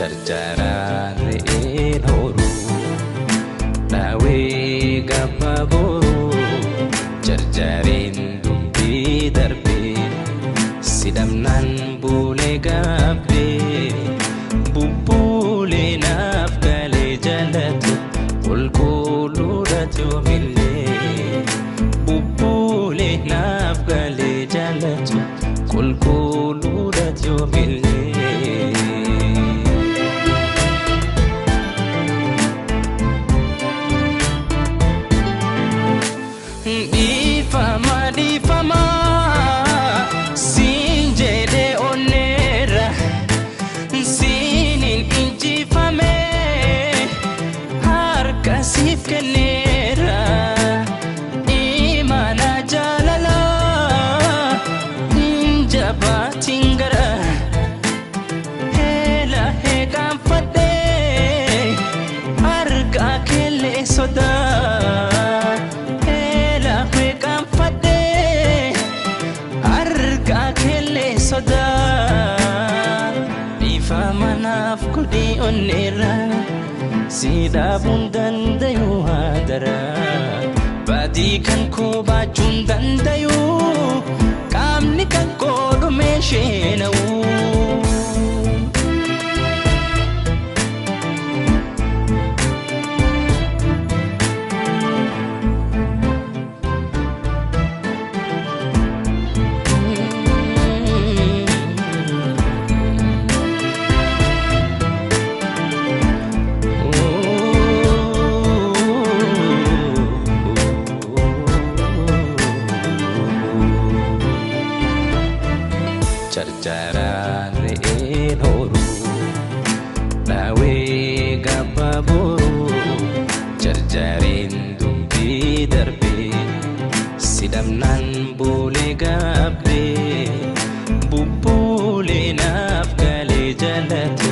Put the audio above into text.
Carcaraan re'een horuu dhaawee gabba boruu carcareen dubbii darbee sidhamnaan bulee gabbee bubbulee naaf galee jalatu qulqulluudha yoomillee bubbulee naaf galee jalatu qulqulluudha yoomillee. Dhiifama dhiifama siin jedhee onneerra siiniin injifame harka siif kenneera imana jaalala jabaatiin gara heela heeqanfadhee harka keellee sodaa. Dhiifama naaf godhi onneerra si dhaabuun dandayu haadara badii kan koo baachuun dandayu qaamni kan koo dhumee sheena'u. Carcaraan re'een horuu dhaawee gabba boruu carcareen dubbii darbee sidhamnaan bulee gabbee bubbulee naaf galee jalatu